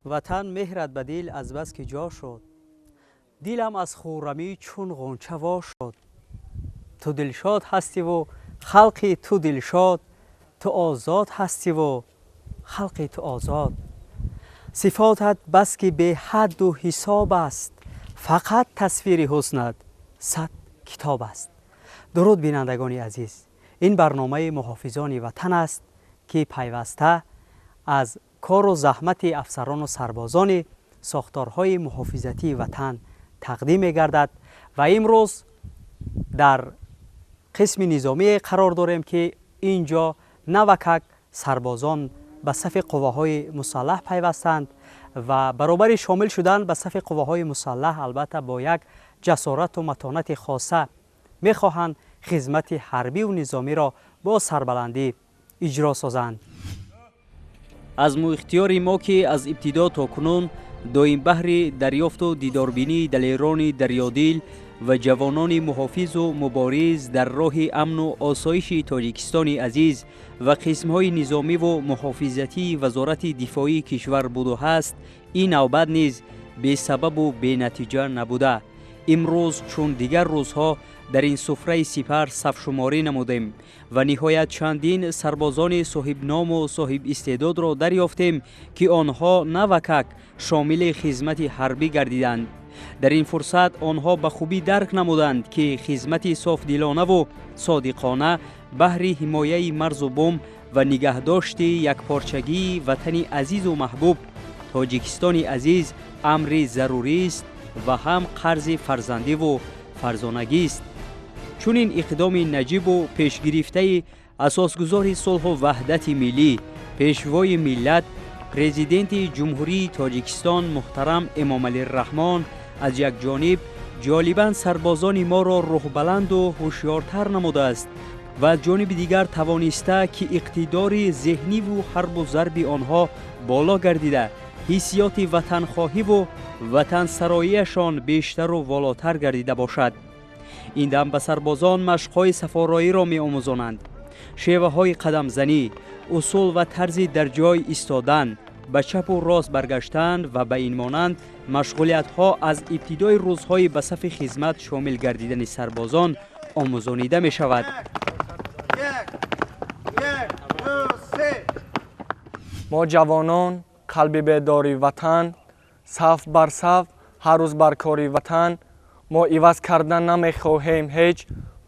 Ватан меҳрат ба дил аз бас ки ҷо шуд, дилам аз хуррамӣ чун ғунча во шуд. Ту дилшод ҳастиву халқи ту дилшод, ту озод ҳастиву халқи ту озод. Сифотат бас ки беҳадду ҳисоб аст, фақат тасвири ҳуснат 100 китоб аст. Дуруд, бинандагони азиз, ин барномаи муҳофизони ватан аст, ки пайваста аз кору заҳмати афсарону сарбозони сохторҳои муҳофизатии ватан тақдим мегардад ва имрӯз дар қисми низомие қарор дорем, ки ин ҷо навакак сарбозон ба сафи қувваҳои мусаллаҳ пайвастанд ва баробари шомил шудан ба сафи қувваҳои мусаллаҳ албатта бо як ҷасорату матонати хоса мехоҳанд хизмати ҳарбиву низомиро бо сарбаландӣ иҷро созанд. Азму ихтиёри мо, ки аз ибтидо то кунун доим баҳри дарёфту дидорбинии далерони дарёдил ва ҷавонони муҳофизу мубориз дар роҳи амну осоиши Тоҷикистони азиз ва қисмҳои низомиву муҳофизатии Вазорати дифоии кишвар буду ҳаст, ин навбат низ бесабабу бенатиҷа набуда. Имрӯз чун дигар рӯзҳо дар ин суфраи сипар сафшуморӣ намудем ва ниҳоят чандин сарбозони соҳибному соҳибистеъдодро дарёфтем, ки онҳо навакак шомили хизмати ҳарбӣ гардиданд. Дар ин фурсат онҳо ба хубӣ дарк намуданд, ки хизмати софдилонаву содиқона баҳри ҳимояи марзу бум ва нигаҳдошти якпорчагии ватани азизу маҳбуб Тоҷикистони азиз амри зарурист ва ҳам қарзи фарзандиву фарзонагист. Чунин иқдоми наҷибу пешгирифтаи асосгузори сулҳу ваҳдати миллӣ, пешвои миллат, Президенти Ҷумҳурии Тоҷикистон муҳтарам Эмомалӣ Раҳмон аз як ҷониб ҷолибан сарбозони моро рӯҳбаланду ҳушёртар намудааст ва аз ҷониби дигар тавониста, ки иқтидори зеҳниву ҳарбу зарби онҳо боло гардида, ҳиссиёти ватанхоҳиву ватансароияшон бештару волотар гардида бошад. Ин дам ба сарбозон машқҳои сафороиро меомӯзонанд, шеваҳои қадамзанӣ, усул ва тарзи дар ҷой истодан, ба чапу рост баргаштан ва ба ин монанд машғулиятҳо аз ибтидои рӯзҳои ба сафи хизмат шомил гардидани сарбозон омӯзонида мешавад. Мо ҷавонон қалби бедори ватан, саф бар саф ҳар рӯз бар кори ватан. Мо иваз кардан намехоҳем ҳеҷ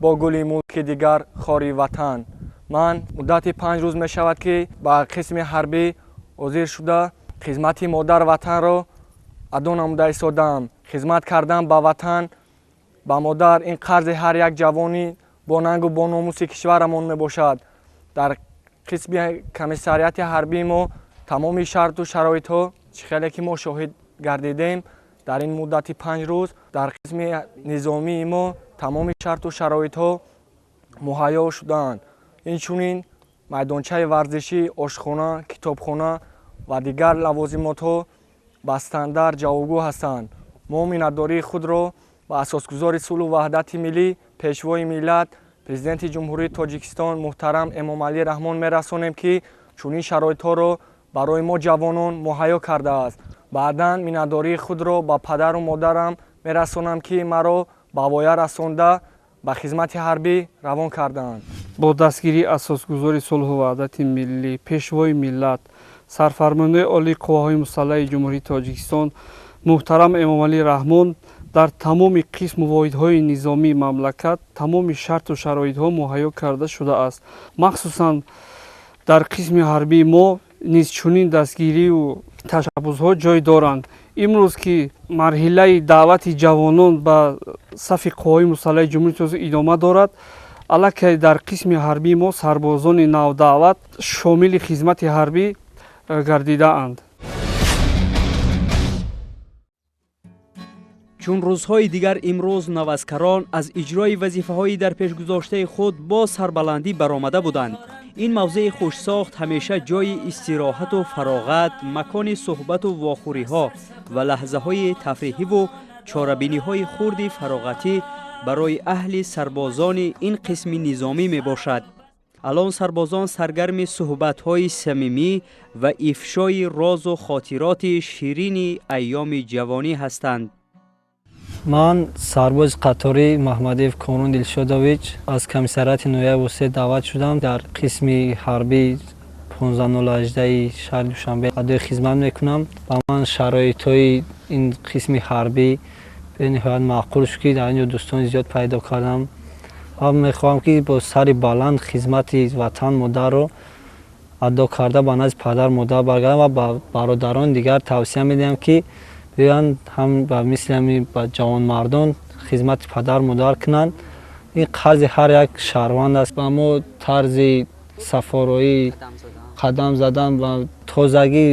бо гули мулки дигар хори ватан. Ман муддати 5 рӯз мешавад, ки ба қисми ҳарбӣ ҳозир шуда, хизмати модар ватанро адо намуда истодаам. Хизмат кардан ба ватан, ба модар ин қарзи ҳар як ҷавони бо нангу бо номуси кишварамон мебошад. Дар қисми комиссариати ҳарбии мо тамоми шарту шароитҳо, чӣ хеле ки мо шоҳид гардидем дар ин муддати 5 рӯз, дар қисми низомии мо тамоми шарту шароитҳо муҳайё шудаанд. Инчунин майдончаи варзишӣ, ошхона, китобхона ва дигар лавозимотҳо ба стандарт ҷавобгӯ ҳастанд. Мо миннатдории худро ба асосгузори сулҳу ваҳдати миллӣ, пешвои миллат, Президенти Ҷумҳурии Тоҷикистон муҳтарам Эмомалӣ Раҳмон мерасонем, ки чунин шароитҳоро барои мо ҷавонон муҳайё кардааст. Баъдан миннатдории худро ба падару модарам мерасонам, ки маро ба воя расонда ба хизмати ҳарбӣ равон карданд. Бо дастгирии асосгузори сулҳу ваҳдати миллӣ, пешвои миллат, сарфармондаи олии қувваҳои мусаллаҳи Ҷумҳурии Тоҷикистон муҳтарам Эмомалӣ Раҳмон дар тамоми қисму воҳидҳои низомии мамлакат тамоми шарту шароитҳо муҳайё карда шудааст. Махсусан дар қисми ҳарбии мо низ чунин дастгирию ташаббусҳо ҷой доранд. Имрӯз ки марҳилаи даъвати ҷавонон ба сафи қувваҳои мусаллаҳи Ҷумҳурии Тоҷикистон идома дорад, аллакай дар қисми ҳарбии мо сарбозони навдаъват шомили хизмати ҳарбӣ гардидаанд. Чун рӯзҳои дигар имрӯз наваскарон аз иҷрои вазифаҳои дар пешгузоштаи худ бо сарбаландӣ баромада буданд. Ин мавзеи хушсохт ҳамеша ҷойи истироҳату фароғат, макони суҳбату вохӯриҳо ва лаҳзаҳои тафриҳиву чорабиниҳои хурди фароғатӣ барои аҳли сарбозони ин қисми низомӣ мебошад. Алон сарбозон саргарми суҳбатҳои самимӣ ва ифшои розу хотироти ширини айёми ҷавонӣ ҳастанд. Ман сарбози қаторӣ Маҳмадиев Комрон Дилшодович аз комиссариати ноҳияи Восеъ даъват шудам. Дар қисми ҳарбии 1518 шаҳри Душанбе адои хизмат мекунам. Ба ман шароитҳои ин қисми ҳарбӣ бениҳоят маъқул шуд, ки дар ин ҷо дӯстони зиёд пайдо кардам ва мехоҳам, ки бо сари баланд хизмати ватан модарро адо карда ба назди падар модар баргардам ва ба бародарони дигар тавсия медиҳам, ки биёянд ҳам ба мисли ҳамин ба ҷавонмардон хизмати падар модар кунанд. Ин қарзи ҳар як шаҳрванд аст. Ба мо тарзи сафороӣ, қадам задан ва тозагӣ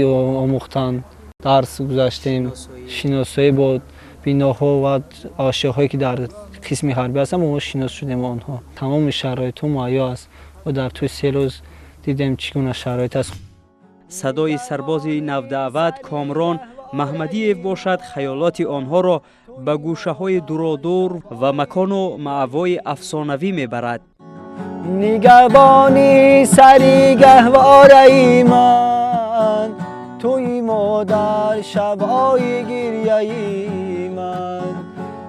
омӯхтан, дарс гузаштем, шиносоӣ бо биноҳо ва ашёҳое, ки дар қисми ҳарбӣ ҳастанд, мо шинос шудем бо онҳо. Тамоми шароитҳо муҳайё аст. Мо дар тӯи 3 рӯз дидем, чӣ гуна шароит аст. Садои сарбози навдаъват Комрон Маҳмадиев бошад, хаёлоти онҳоро ба гӯшаҳои дуродур ва макону маъвои афсонавӣ мебарад. Нигаҳбони сари гаҳвораи ман туи модар, шабҳои гирьяи ман,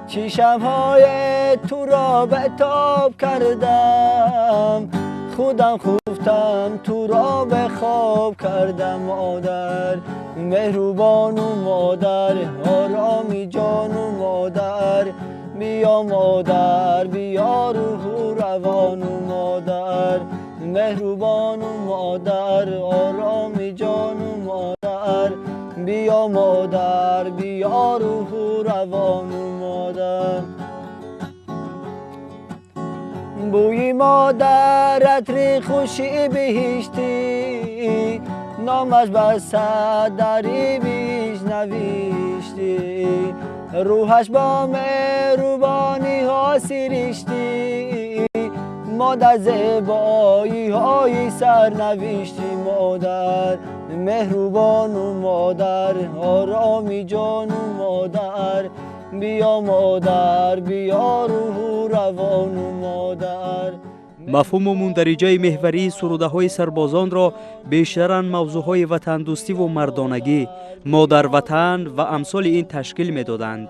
чӣ шабҳое туро бетоб кардам, худам хуфтам, туро бехоб кардам. Модар меҳрубону модар ороми ҷону модар, биё модар, биё рӯҳу равону модар меҳрубону модар ороми ҷону модар, биё модар, биё рӯҳу равону модар. Бӯи модар атри хуши биҳиштӣ, номаш ба садари биҳишт навиштӣ, рӯҳаш бо меҳрубониҳо сириштӣ, модар зебоиҳои сарнавиштӣ. Модар меҳрубону модар ороми ҷону модар, биё модар, биё рӯҳу равону модар. Мафҳуму мундариҷаи меҳварии сурудаҳои сарбозонро бештаран мавзӯъҳои ватандӯстиву мардонагӣ, модарватан ва амсоли ин ташкил медоданд.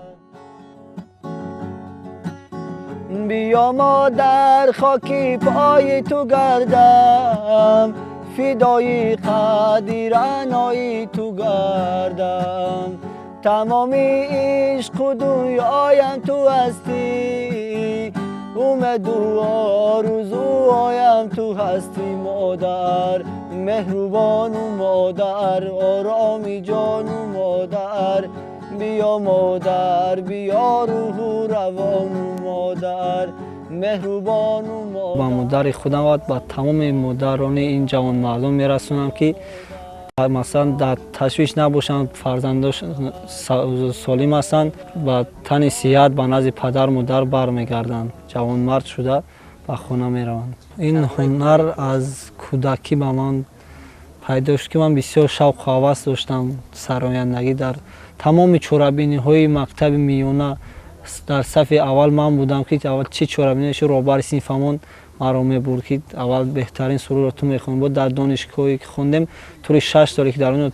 Биё модар, хоки пои ту гардам, фидои қадди раънои ту гардам, тамоми ишқу дунёям ту ҳастӣ, умеду орзуоям ту ҳастӣ. Модар меҳрубону модар ороми ҷону модар, биё модар, биё рӯҳу равону модар меҳрубону. Ба модари худам ва ба тамоми модарони ин ҷавонмардон мерасонам, ки масалан дар ташвиш набошанд, фарзандош солим ҳастанд, ба тани сиҳат ба назди падару модар бармегарданд, ҷавонмард шуда ба хона мераванд. Ин ҳунар аз кӯдакӣ ба ман пайдо шуд, ки ман бисёр шавқу ҳавас доштам сарояндагӣ. Дар тамоми чорабиниҳои мактаби миёна дар сафи аввал ман будам, ки аввал чӣ чорабинӣ шуд, роҳбари синфамон маро мебурд, ки аввал беҳтарин сурудро ту мехонӣ. Бо дар донишгоҳе ки хондем, тӯли 6 соле ки дар он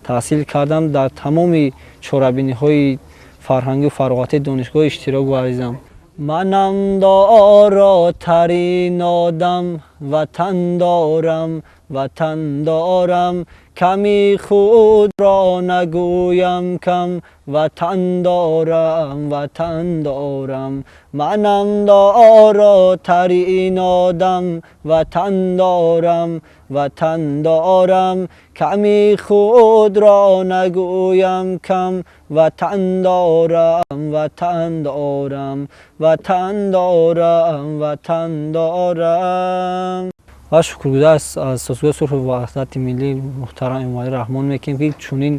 таҳсил кардам, дар тамоми чорабиниҳои фарҳангию фароғатии донишгоҳ иштирок варзидам. Манам доротарин одам, ватан дорам, ватан дорам, ками худро нагӯям кам, ватан дорам, ватан дорам. Манам доротарин одам, ватан дорам, ватан дорам, ками худро нагӯям кам, ватан дорам, ватан дорам, ватан дорам, ватан дорам. Ва шукргузор аз Асосгузори сулҳу ваҳдати миллӣ муҳтарам Эмомалӣ Раҳмон мекунем, ки чунин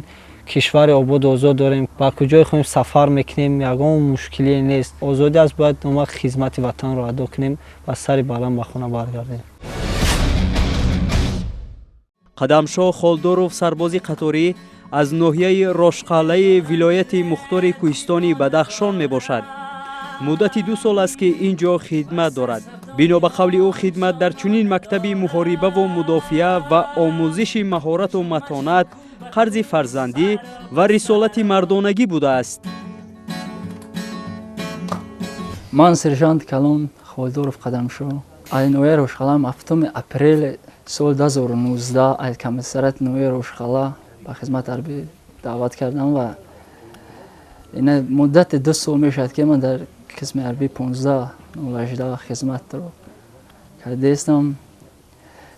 кишвари ободу озод дорем. Ба куҷое хоҳем сафар мекунем, ягон мушкилие нест, озодӣ аст. Бояд омад хизмати ватанро адо кунем ва сари баланд ба хона баргардем. Қадамшоҳ Холдоров сарбози қаторӣ аз ноҳияи Рошқалъаи вилояти мухтори кӯҳистони Бадахшон мебошад. Муддати 2 сол аст, ки ин ҷо хидмат дорад. Бино ба қавли ӯ, хидмат дар чунин мактаби муҳорибаву мудофиа ва омӯзиши маҳорату матонат қарзи фарзандӣ ва рисолати мардонагӣ будааст. Ман сержант калон Холдоров Қадамшоҳ аз ноҳияи Рошқала 7 апрели соли 2019 аз комиссариати ноҳияи Рошқала ба хизмати ҳарбӣ даъват кардам ва ина муддати 2 сол мешавад, ки ман дар қисми ҳарбӣ 15-18 хизматро кардаистам.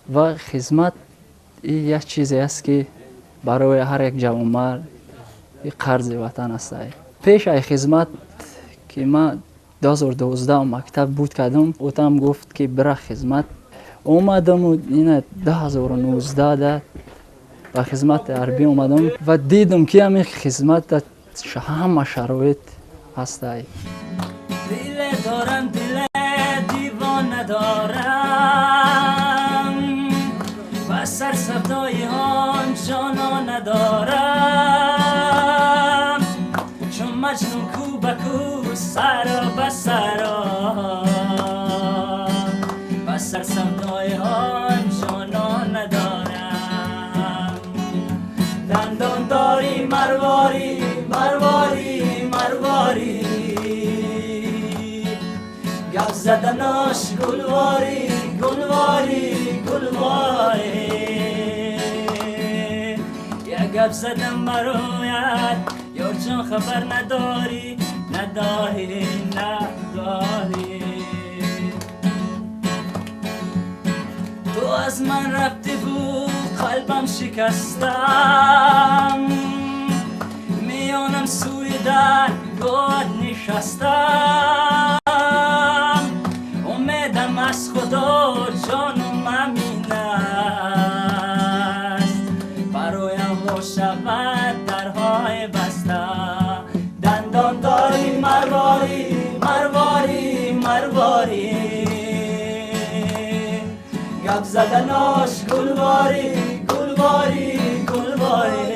Ва хизмат як чизе аст, ки барои ҳар як ҷавонмард қарзи ватан аст. Пеш аз хизмат, ки ман 2012 мактаб буд кардам, отам гуфт, ки бира хизмат. Омадаму ина 2019 да ба хизмати ҳарбӣ омадам ва дидам, ки ҳамин хизмат ҳама шароит ҳастай. Диле дорам, диле девона дорам ва сар савдои он ҷонон надорам. Чун Маҷнун ку ба ку, саро ба саро ва сар савдои он ҷонон надорам. Дандон дорӣ, марворӣ, марворӣ, марворӣ, гап заданаш гулворӣ, гулворӣ, гулворӣ. Як гап задам бароят, ёрҷон, хабар надорӣ, надорӣ, надорӣ. Ту аз ман рафтиву қалбам шикастам, миёнам сӯи даргоҳат нишастам. Умедам аз Худо ҷонум амин аст, бароям бошавад дарҳои баста. Дандон дорӣ, марворӣ, марворӣ, марворӣ, гап заданаш гулворӣ, гулворӣ, гулворӣ.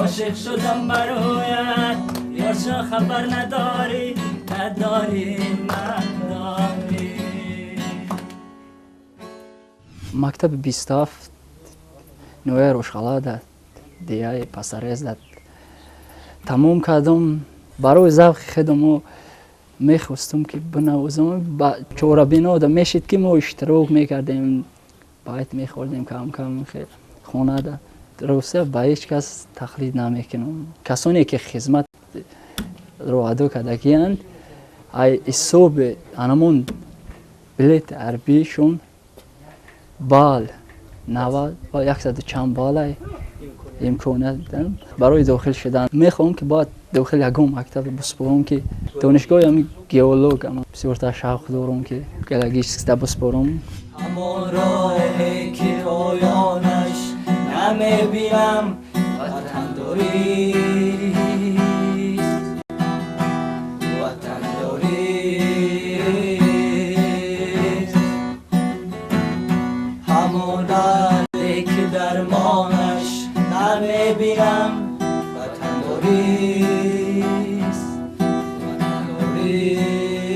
Ошиқ шудам бароят, ёрҷон, хабар надорӣ, надорӣ, надорӣ. Мактаби 27 ноҳияи Рошқала дар деҳаи Пасарез дар тамом кардам. Барои завқи худам мо мехостум, ки бинавозам. Ба чорабинода мешид, ки мо иштирок мекардем, байт мехӯрдем кам-кам хонада. Ростия, ба ҳеҷ кас тақлид намекунам. Касоне ки хизматро адо кардагиянд, ай ҳисоби анамон билети ҳарбишон бал 90 ва яксаду чанд балай имконият барои дохил шудан. Мехоҳам, ки бояд дохил ягон мактаб биспорам, ки донишгоҳи ҳами геолог бисёртар шавқ дорам, ки геологическда биспорам. Ҳамон роҳе ки поёнаш намебинам ватандорист, ватандорист. Ҳамон дарде ки дармонаш намебинам ватандорист, ватандорист.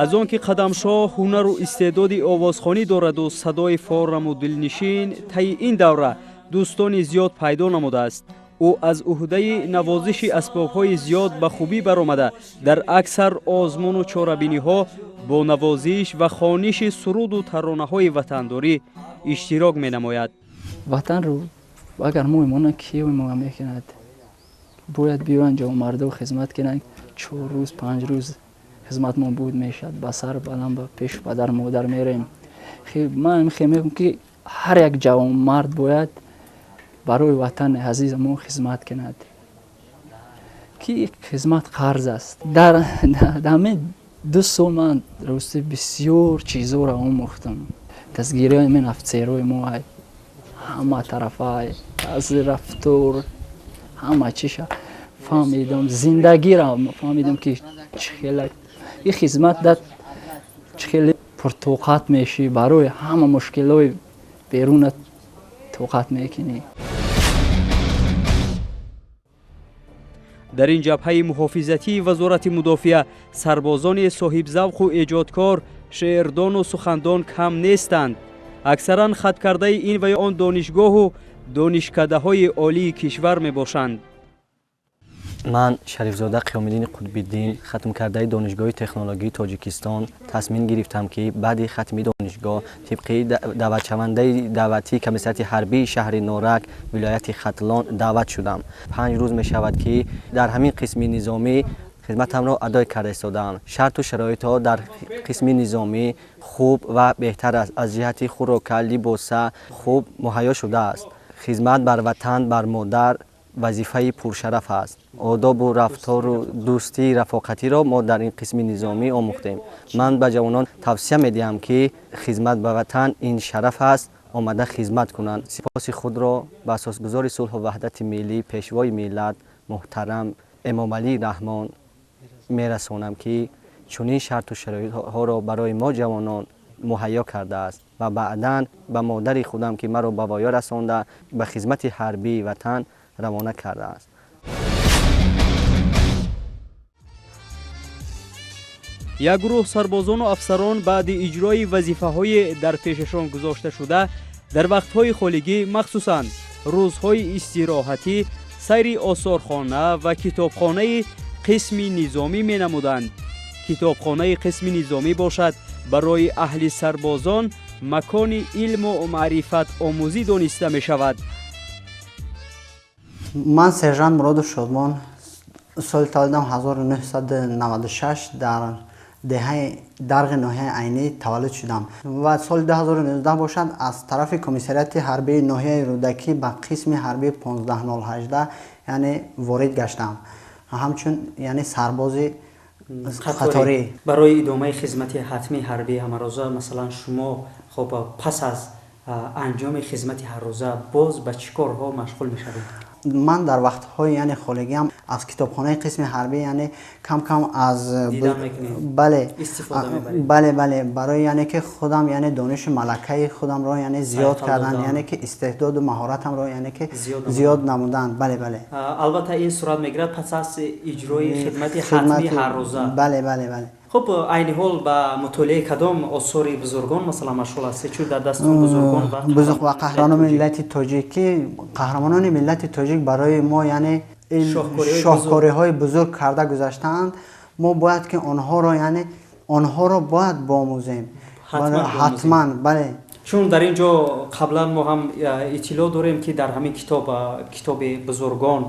Аз он ки Қадамшоҳ ҳунару истеъдоди овозхонӣ дораду садои фораму дилнишин, таи ин давра дӯстони зиёд пайдо намудааст. Ӯ аз уҳдаи навозиши асбобҳои зиёд ба хубӣ баромада, дар аксар озмуну чорабиниҳо бо навозиш ва хониши суруду таронаҳои ватандорӣ иштирок менамояд. Ватанро агар мо имона, ки мо мекунад? Бояд биёянд ҷавонмардо, хизмат кунанд. 4 рӯз, 5 рӯз хизматмон буд мешавад, ба сар баланд ба пеши падар модар мерем. Ман мегӯям, ки ҳар як ҷавонмард бояд барои ватани азизамон хизмат кунад, ки хизмат қарз аст. Дар ҳамин 2 сол ман рости бисёр чизҳоро омӯхтам. Дастгириҳои ман офитсерҳои мо ҳама тарафа, аз рафтор ҳама чиша фаҳмидам, зиндагиро фаҳмидам, ки чӣ хела ин хизмат да чӣ хеле пуртоқат мешӣ, барои ҳама мушкилҳои беруна тоқат мекунӣ. Дар ин ҷабҳаи муҳофизатии Вазорати мудофиа сарбозони соҳибзавқу эҷодкор, шеърдону сухандон кам нестанд. Аксаран хаткардаи ин ва ё он донишгоҳу донишкадаҳои олии кишвар мебошанд. Ман Шарифзода Қиёмиддини Қутбиддин, хатмкардаи Донишгоҳи технологии Тоҷикистон, тасмим гирифтам, ки баъди хатми донишгоҳ тибқи даъватшавандаи даъватии комиссариати ҳарбии шаҳри Норак, вилояти Хатлон даъват шудам. 5 рӯз мешавад, ки дар ҳамин қисми низомӣ хизматамро адой карда истодаам. Шарту шароитҳо дар қисми низомӣ хуб ва беҳтар аст. Аз ҷиҳати хӯрока, либоса хуб муҳайё шудааст. Хизмат бар ватан, бар модар вазифаи пуршараф аст. Одобу рафтору дӯстии рафоқатиро мо дар ин қисми низомӣ омӯхтем. Ман ба ҷавонон тавсия медиҳам, ки хизмат ба ватан ин шараф аст, омада хизмат кунанд. Сипоси худро ба асосгузори сулҳу ваҳдати миллӣ, пешвои миллат муҳтарам Эмомалӣ Раҳмон мерасонам, ки чунин шарту шароитҳоро барои мо ҷавонон муҳайё кардааст ва баъдан ба модари худам, ки маро ба воя расонда, ба хизмати ҳарбии ватан равона кардааст. Як гурӯҳ сарбозону афсарон баъди иҷрои вазифаҳои дар пешашон гузошташуда дар вақтҳои холигӣ, махсусан рӯзҳои истироҳатӣ, сайри осорхона ва китобхонаи қисми низомӣ менамуданд. Китобхонаи қисми низомӣ бошад барои аҳли сарбозон макони илму маърифат омӯзӣ дониста мешавад. Ман сержант Муродов Шодмон, соли таваллудам 1996 дар деҳаи Дарғи ноҳияи Айнӣ таваллуд шудам ва соли 2019 бошад аз тарафи комиссариати ҳарбии ноҳияи Рӯдакӣ ба қисми ҳарбии 15018 яъне ворид гаштам, ҳамчун яъне сарбози қаторӣ. Барои идомаи хизмати ҳатмии ҳарбии ҳамарӯза, масалан, шумо хоб пас аз анҷоми хизмати ҳаррӯза боз ба чӣ корҳо машғул мешавед? Ман дар вақтҳои яъне холигиам аз китобхонаи қисми ҳарбӣ яъне кам-кам аз бале, бале, бале, барои яъне ки худам яъне дониши малакаи худамро яъне зиёд кардан, яъне ки истеъдоду маҳоратамро яъне ки зиёд намудан. Бале, бале. Албатта ин сурат мегирад пас аз иҷрои хидмати ҳатмии ҳаррӯза. Бале, бале, бале. Хуб, айни ҳол ба мутолиаи кадом осори бузургон масалан машғул ҳастед? Чун дар дастон бузургон ва қаҳрамонони миллати тоҷикӣ, қаҳрамонони миллати тоҷик барои мо яъне шоҳкориҳои бузург карда гузаштаанд. Мо бояд ки онҳоро яъне онҳоро бояд боомӯзем ҳатман. Бале. Чун дар ин ҷо қаблан мо ҳам иттилоъ дорем, ки дар ҳамин китоб, китоби бузургон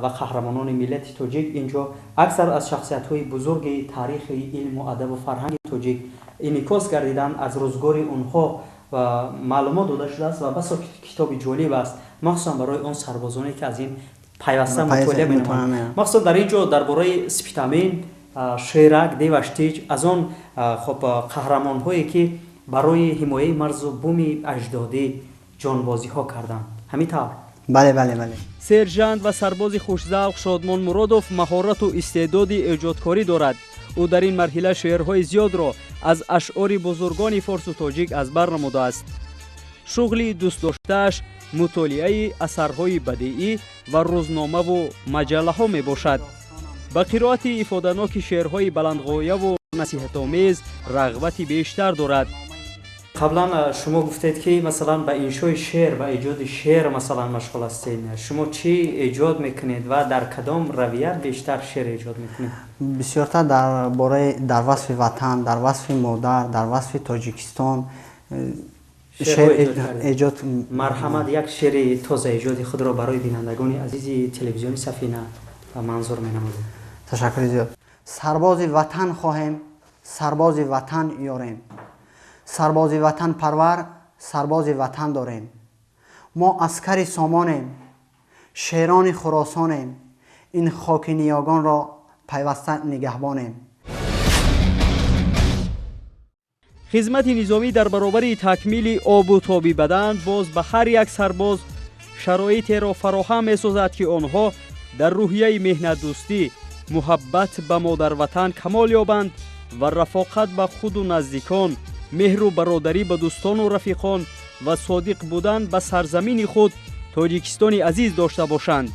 ва қаҳрамонони миллати тоҷик, инҷо аксар аз шахсиятҳои бузурги таърихи илму адабу фарҳанги тоҷик инъикос гардиданд, аз рӯзгори онҳо ва маълумот дода шудааст ва басо китоби ҷолиб аст, махсусан барои он сарбозоне, ки аз ин пайваста мутолиа менамоянд. Махсусан дар ин ҷо дар бораи Спитамен, Шерак, Деваштич, аз он хоб қаҳрамонҳое, ки барои ҳимояи марзу буми аҷдодӣ ҷонбозиҳо карданд. Ҳамин тавр? Бале, бале, бале. Сержант ва сарбози хушзавқ Шодмон Муродов маҳорату истеъдоди эҷодкорӣ дорад. Ӯ дар ин марҳила шеърҳои зиёдро аз ашъори бузургони форсу тоҷик аз бар намудааст. Шуғли дӯстдоштааш мутолиаи асарҳои бадеӣ ва рӯзномаву маҷаллаҳо мебошад. Ба қироати ифоданоки шеърҳои баландғояву насиҳатомез рағбати бештар дорад. Қаблан шумо гуфтед, ки масалан ба иншои шеър, ба эҷоди шеър масалан машғул ҳастед. Шумо чӣ эҷод мекунед ва дар кадом равия бештар шеър эҷод мекунед? Бисёртар дар бораи дар васфи ватан, дар васфи модар, дар васфи Тоҷикистон шеър эҷод. Марҳамат, як шеъри тозаэҷоди худро барои бинандагони азизи телевизиони Сафина манзур менамоед. Ташаккури зиёд. Сарбози ватан хоҳем, сарбози ватан ёрем, сарбози ватан парвар, сарбози ватан дорем. Мо аскари сомонем, шерони хуросонем, ин хоки ниёгонро пайваста нигаҳбонем. Хизмати низомӣ дар баробари такмили обу тоби бадан боз ба ҳар як сарбоз шароитеро фароҳам месозад, ки онҳо дар рӯҳияи меҳнатдӯстӣ, муҳаббат ба модарватан камол ёбанд ва рафоқат ба худу наздикон, меҳру бародарӣ ба дӯстону рафиқон ва содиқ будан ба сарзамини худ Тоҷикистони азиз дошта бошанд.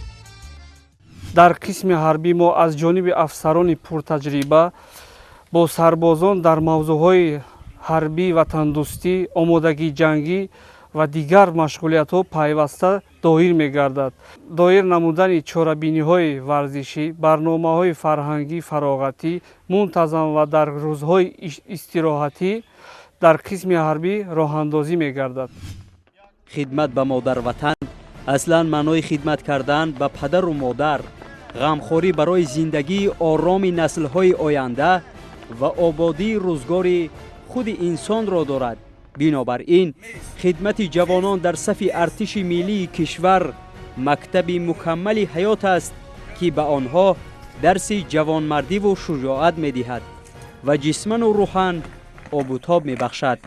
Дар қисми ҳарбӣ мо аз ҷониби афсарони пуртаҷриба бо сарбозон дар мавзӯъҳои ҳарбӣ, ватандӯстӣ, омодагии ҷангӣ ва дигар машғулиятҳо пайваста доир мегардад. Доир намудани чорабиниҳои варзишӣ, барномаҳои фарҳангӣ, фароғатӣ мунтазам ва дар рӯзҳои истироҳатӣ дар қисми ҳарбӣ роҳандозӣ мегардад. Хидмат ба модарватан аслан маънои хидмат кардан ба падару модар, ғамхорӣ барои зиндагии ороми наслҳои оянда ва ободии рӯзгори худи инсонро дорад. Бинобар ин хидмати ҷавонон дар сафи артиши миллии кишвар мактаби мукаммали ҳаёт аст, ки ба онҳо дарси ҷавонмардиву шуҷоат медиҳад ва ҷисману рӯҳан обутоб мебахшад.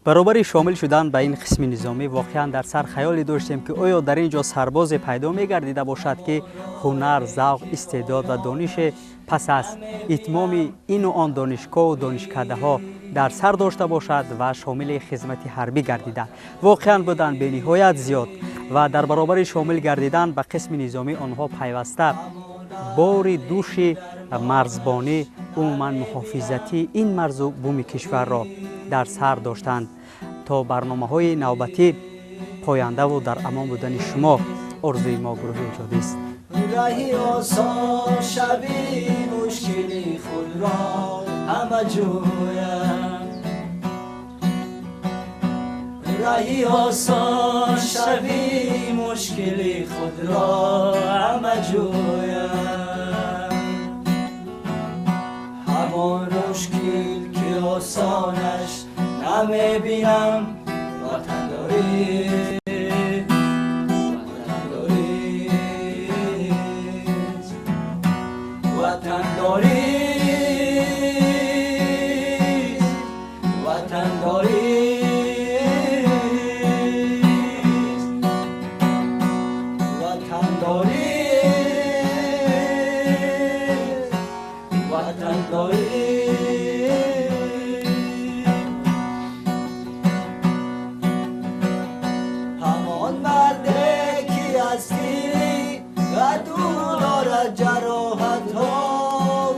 Баробари шомил шудан ба ин қисми низомӣ воқеан дар сар хаёле доштем, ки оё дар ин ҷо сарбозе пайдо мегардида бошад, ки ҳунар, завқ, истеъдод ва донише пас аз итмоми ину он донишгоҳу донишкадаҳо дар сар дошта бошад ва шомили хизмати ҳарбӣ гардида. Воқеан буданд бениҳоят зиёд ва дар баробари шомил гардидан ба қисми низомӣ онҳо пайваста бори души марзбонӣ, умуман муҳофизатии ин марзу буми кишварро дар сар доштанд. То барномаҳои навбатӣ пояндаву дар амон будани шумо орзуи мо гурӯҳи эҷодист. Раҳи осон шави мушкили худро ҳама ҷӯянд. Раҳи осон шави мушкили худро ҳама ҷӯянд. Ҳамон мушкил ки осонаш намебинам, ватандорӣ, ватандорӣ, ватандорӣ, ватандорӣ, ватандорӣ, ватандорӣ. Ҳамон марде ки ҳастӣ ва дорад ҷароҳатҳо,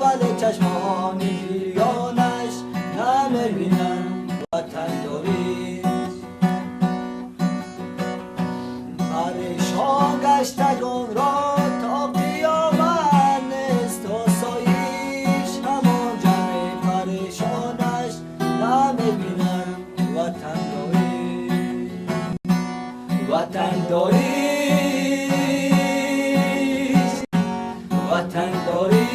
вале чашмони гирёнаш намебинанд ватандорӣ. Парешон гаштагонро то қиёмат нест осоиш, ҳамон ҷамъи парешонаш намебинанд ватандорӣ. Ватандорӣ, ватандорӣ,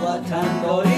ватандорӣ.